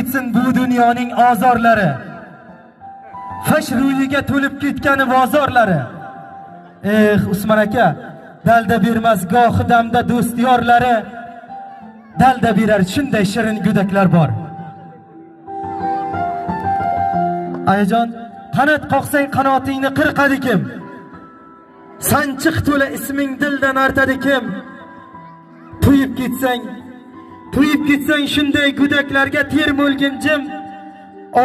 ketsin bu dunyoning ozorlari. Fash ro'yiga to'lib ketgani bozorlari. Eh, Usmon aka, dalda bermas gohi damda do'st yorlari. Dalda berar shunday shirin go'daklar bor. Ayajon, qanot qoqsang qanotingni qirqadi kim? Sanchiq to'la isming dildan artadi kim? To'yib ketsang, to'yib ketsang shunday go'daklarga termulgin jim.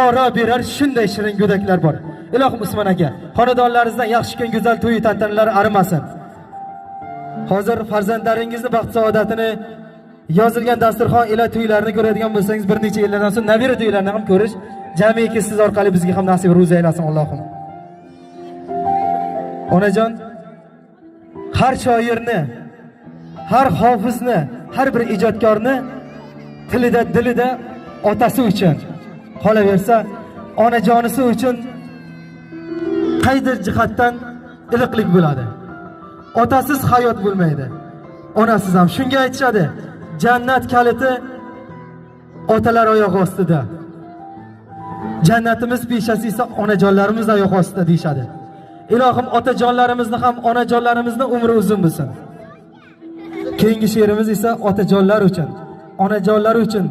Oro berar shunday shirin go'daklar bor. Ilohim Usmon aka, xonadonlaringizdan yaxshi kun, go'zal to'y tantanalar arimasin. Hozir farzandlaringizni baxt saodatini yozilgan dasturxon ila to'ylarni ko'radigan bo'lsangiz, bir necha yillardan so'ng nabira to'ylarini ham ko'rish jamiki siz orqali bizga ham nasib ro'za aylasin Allohim. Onajon, har shoirni, har hofizni, har bir ijodkorni tilida, dilida otasi uchun, qolaversa onajonisi uchun qaydir jihatdan iliqlik bo'ladi. Otasiz hayot bo'lmaydi. Onasiz ham. Shunga aytishadi, jannat kaliti otalar oyog'i ostida. Jannatimiz peshasi esa onajonlarimiz oyog'i ostida deyishadi. Ilohim otajonlarimizni ham onajonlarimizni umri uzun bo'lsin. Keyingi she'rimiz esa otajonlar uchun, onajonlar uchun.